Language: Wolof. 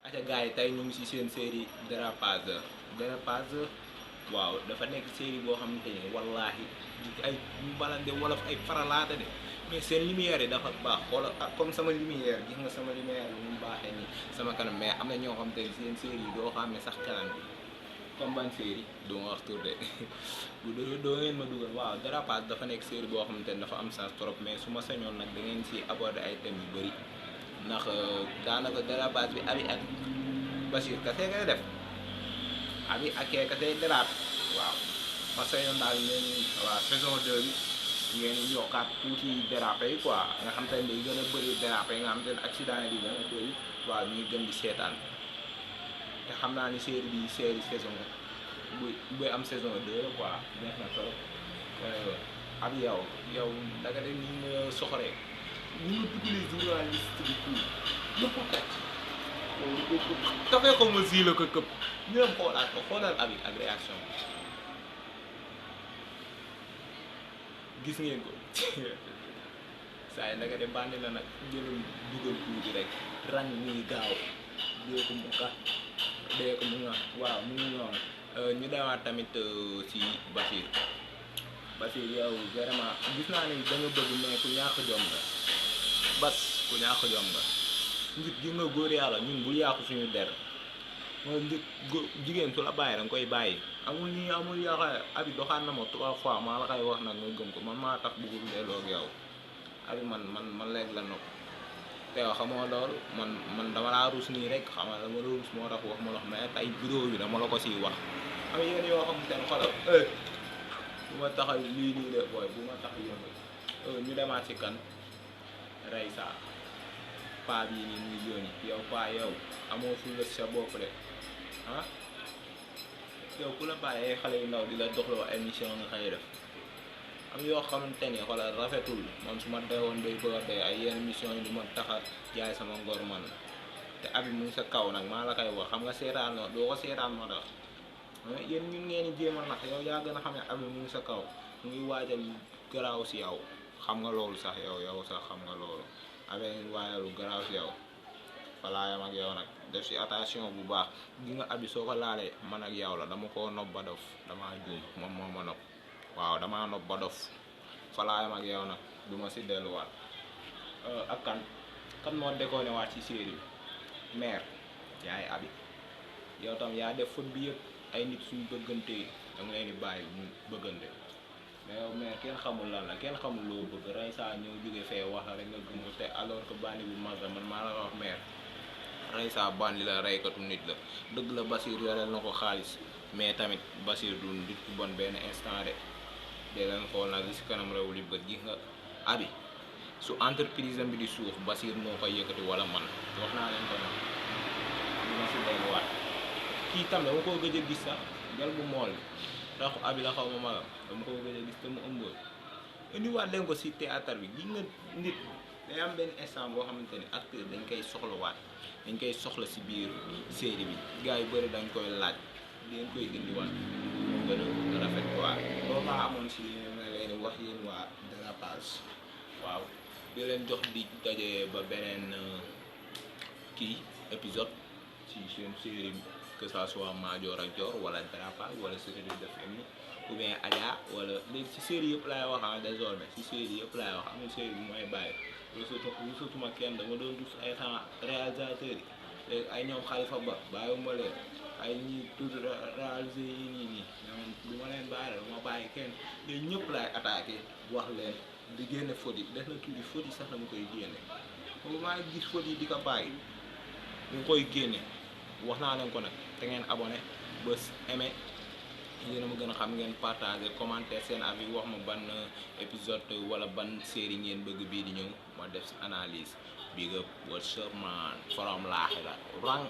aca gars yi tey ñu ngi ci seen série Dérapage waaw dafa nekk série boo xamante ni wallaahi ay balande wolof ay faralaata de mais seen lumière yi dafa baax xoola comme sama lumière gis nga sama lumière bi mu baaxee nii sama kanam mais am na ñoo xamante ni seen série yi doo xam ne sax kanam bi comme ban série doo ma wax tur de bu doo ngeen ma dugal waaw Dérapage dafa nekk série boo xamante ni dafa am sens trop mais su ma sañoon nag da ngeen ci aborder ay thèmes yu bëri ndax daanaka Dérapage bi Abi ak Bachir kase ngay def Abi ak kee kase dérape waaw ma sañoon daal ngeen waaw saison 2 bi ngeen yokkaat tuuti dérape yi quoi nga xam te ne day gën a bëri dérape yi nga xam te ne accident yi di gën a bëri waaw ñuy gën di seetaan te xam naa ni série bi saison buy am saison 2 la quoi neex na trop Abi yow danga de ni nga soxoree ni nga tuddee journaliste bi tout ñëpp kafee ko ma sii la ko këpp ñu dem xoolaat ko xoolal Abi ak réaction gis ngeen ko saa yi naka de bandi la nag jëlum dugal tuuti rek rang nii gaaw dee ko mu kat dee ko mu nga waaw mu ngi noonu ñu demaat tamit ci Bachir yow vraiment gis naa ni da nga bëgg mais ku ñàkk jom nga bas ku ñàkk jom nga nit gi nga góor yàlla ñun bul yàqu suñu der mooy nit jigéen su la bàyyi danga koy bàyyi amul nii amul yaakaar Abi doxaan na ma 3 fois maa la koy wax nag nga gëm ko man maa tax bëggul delloo ak yow Abi man léegi la nopp te yow xamoo loolu man dama laa ruus nii rek xam nga dama ruus moo tax wax ma la mais tey vidéo bi dama la ko siy wax am yéen yoo xam te ne xoolal bu ma taxal lii nii de booy bu ma tax yëngu ñu demaat si kan Reysa paa bii nii muy yónni yow paa yow amoo fu la sa bopp de ah yow ku la bàyyi ay xale yu ndaw di la doxloo émission nga xëy def am yoo xamante ni xoolal rafetul man su ma deewoon day bëgg a dee ay yenn émission yi du ma taxa jaay sama ngor man te Abi mu ngi sa kaw nag maa la koy wax xam nga seetaan no doo ko seetaan moo tax yéen ñun ngeen di jéem a nax yow yaa gën a xam ne Abi mu ngi sa kaw mu ngi waajal garaaw si yow xam nga loolu sax yow sax xam nga loolu Abi ngi waajal lu garaaw si yow falaayam ak yow nag def si attention bu baax gi nga Abi soo ko laalee man ak yow la dama koo nopp ba dof damaa juum moom moo ma nopp waaw damaa nopp ba dof falaayam ak yow nag du ma si delluwaat ak kan moo déconné waat ci série bi mère yaay Abi yow tam yaa def faute bi yëpp ay nit suñ bëggante da nga leen di bàyyi ñu bëggante mais yow mère kenn xamul lan la kenn xamul loo bëgg Reysa ñëw jóge fee wax la rek nga gëmu te alors que bandi bu mag la man maa la wax mère Reysa bandi la reykatu nit la dëgg la Bachir yoreel na ko xaalis mais tamit Bachir du nit ku bon benn instant de leen xool nag li si kanam réew li bët gi nga Abi su entreprise am bi di suux Bachir moo koy yëkkati wala man wax naa leen ko nag dina si delluwaat kii tam dama koo gëj a gis sax gel bu mool raxu Abi la xaw ma magam dama koo gëj a gis te mu ëmboon indiwaat leen ko si théâtre bi gi nga nit day am benn instant boo xamante ni acteur dañ koy soxlawaat dañ koy soxla si biir série bi gars yu bëri dañ koy laaj dañ koy indiwaat moo gën a rafet quoi loolu maa amoon si ma leen wax yéen waa Dérapage waaw di leen jox di daje ba beneen kii épisode si seen série que ça soit Madior ak Dior wala Dérapage wala série de film ou bien Adja wala léegi si série yëpp laay wax ah désormais si série yëpp laay wax amul série bi mooy bàyyi surtout ma kenn dama doon gis ay temps réalisateurs yi léegi ay ñoom Khalifa Ba bàyyiwuma leen ay ñi tudd réalisé yi nii ñoom du ma leen bàyyi la ma bàyyi kenn léegi ñëpp laay attaqué wax leen di génne faute yi def na tuuti faute yi sax dama koy génne boobu maa ngi gis faute yi di ko bàyyi mu koy génne wax naa leen ko nag te ngeen abonné bës aimé yéen a ma gën a xam ngeen partagé commentaire seen avis wax ma ban épisode wala ban série ngeen bëgg bii di ñëw ma def si analyse big up what's up man from laaxi la rang